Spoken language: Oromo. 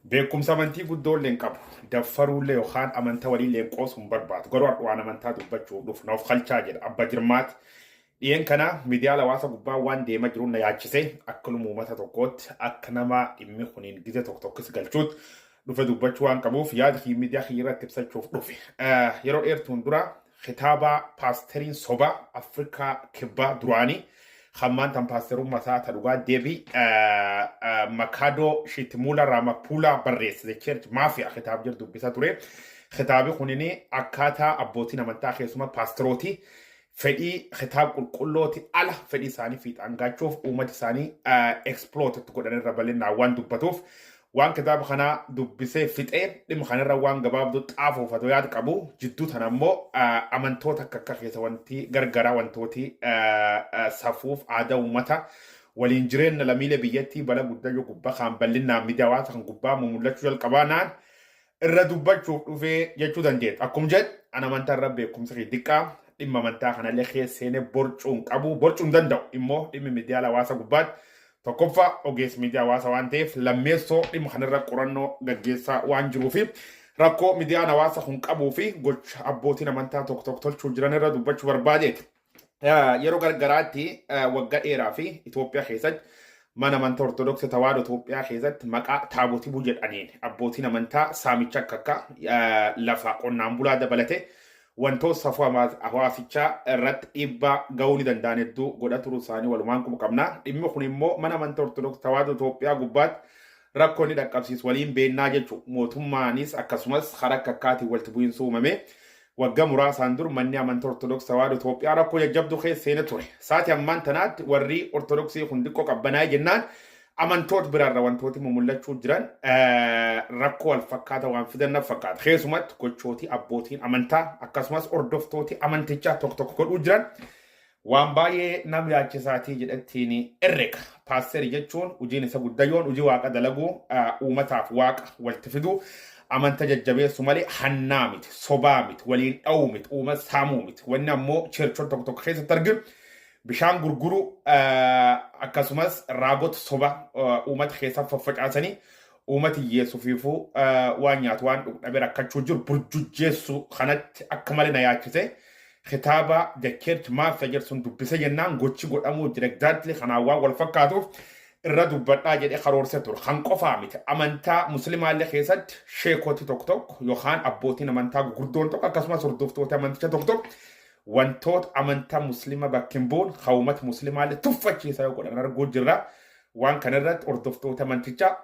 Beekumsa amantii guddoollee hin qabu. Daffaruullee yookaan amanta waliillee hin qoosu hin barbaadu. Garuu har'a waan amantaa dubbachuuf dhufu na of kalchaa jedha. Abba Jirmaati. Dhiyeen kana miidiyaa hawaasa gubbaa waan deema jiru na yaachisee akka uummata tokkootti akka nama dhimmi kuniin gize tokko tokkos galchuutti dhufe dubbachuu waan qabuuf yaada kiyya miidiyaa kiyya irratti ibsachuuf dhufe. Yeroo dheertuun dura kitaaba paasteriin sobaa Afrikaa Kibbaa duraanii hammaan tan paasterummaa isaa ta dhugaa deebii Makaadoo Shitimuula Raamapuulaa barreesse The Church Mafia kitaaba jedhu dubbisa ture. Kitaabi kunini akkaataa abbootiin amantaa keessuma paasterootii fedhii kitaaba qulqullooti ala fedhii isaanii fiixaan gaachuuf uummata isaanii exploit itti godhan irra bal'inaan waan dubbatuuf waan kitaaba kanaa dubbisee fixee dhimma kanarra waan gabaabduu xaafuufatu yaada qabu. Jidduu tana immoo amantoota akka akka keessa wanti gargaraa wantooti safuuf aadaa uummata waliin jireenya lammiilee biyyattii bala guddaa gubbaa kan bal'inaan miidiyaa hawaasa kan gubbaa mul'achuu jalqabaa naan irra dubbachuuf dhufee jechuu dandeetta. Akkuma jedhu an amantaa irra beekumsa kee xiqqaa, dhimma amantaa kanallee keessa seenee borcuu hin qabu, borcuu hin danda'u. Immoo dhimmi miidiyaa hawaasa gubbaatti tokkoffaa ogeessa miidiyaa hawaasa waan ta'eef, lammeessoo dhimma kanarra qorannoo gaggeessaa waan jiruu fi rakkoo miidiyaan hawaasa kun qabuu fi gocha abbootiin amantaa tokko tokko tolchuu jiran irra dubbachuu barbaadeeti. Yeroo gargaraatti waggaa dheeraa fi Itoophiyaa keessatti mana amantaa Ortodoksii Tawaahidoo Itoophiyaa keessatti maqaa taabotii buu jedhaniin abbootiin amantaa saamicha akka akka lafa qonnaan bulaa dabalate wantoota safuu hawaasichaa irratti dhiibbaa gahuu ni danda'an hedduu godha turuu isaanii walumaan quba qabna. Dhimmi kun immoo mana amantaa Ortodoksii Tawaahidoo Itoophiyaa gubbaatti rakkoo inni dhaqqabsiisu waliin beennaa jechuudha. Mootummaanis akkasumas karaa akka akkaatiin walitti bu'iinsa uumame. Waggaa muraasaan dur manni amantaa Ortodoksii Tawaahidoo Itoophiyaa rakkoo jajjabduu keessa seene ture. Saati ammaan tanaatti warri Ortodoksii kun xiqqoo qabbanaa'e jennaan amantoota biraarra wantooti mumul'achuu jiran rakkoo wal fakkaata waan fidan na fakkaata. Keessumatti gochooti abbootiin amantaa akkasumas hordoftooti amantichaa tokko tokko godhuu jiran waan baay'ee nam yaachisaatii jedhettiin herrega. Paasterii jechuun hojiin isa guddayoon hojii waaqa dalaguu, uummataaf waaqa walitti fiduu, amanta jajjabeessu malee hannaa miti, sobaa miti, waliin dha'uu miti, uummata saamuu miti. Wanni ammoo churchota tokko tokko keessatti arginu bishaan gurguruu, akkasumas raagota soba uummata keessaa faffacaasanii uummati hiyyeessuufiifuu waan nyaatu waan dhugu dhabee rakkachuu jiru burjujjeessu kanatti akka malee na yaachise. Kitaaba The Church Mafia jedhu sun dubbise jennaan gochi godhamuu jira exactly kanaan waan wal fakkaatuuf irra dubbadhaa jedhee karoorsee ture. Kan qofaa miti. Amantaa muslimaallee keessatti sheekoti tokko tokko yookaan abbootiin amantaa gurguddoon tokko akkasumas hordoftoota amanticha tokko tokko wantoota amantaa muslima bakka hin buune uummata muslimaallee tuffachiisaa yoo godhan arguu jirra. Waan kanarratti hordoftoota amantichaa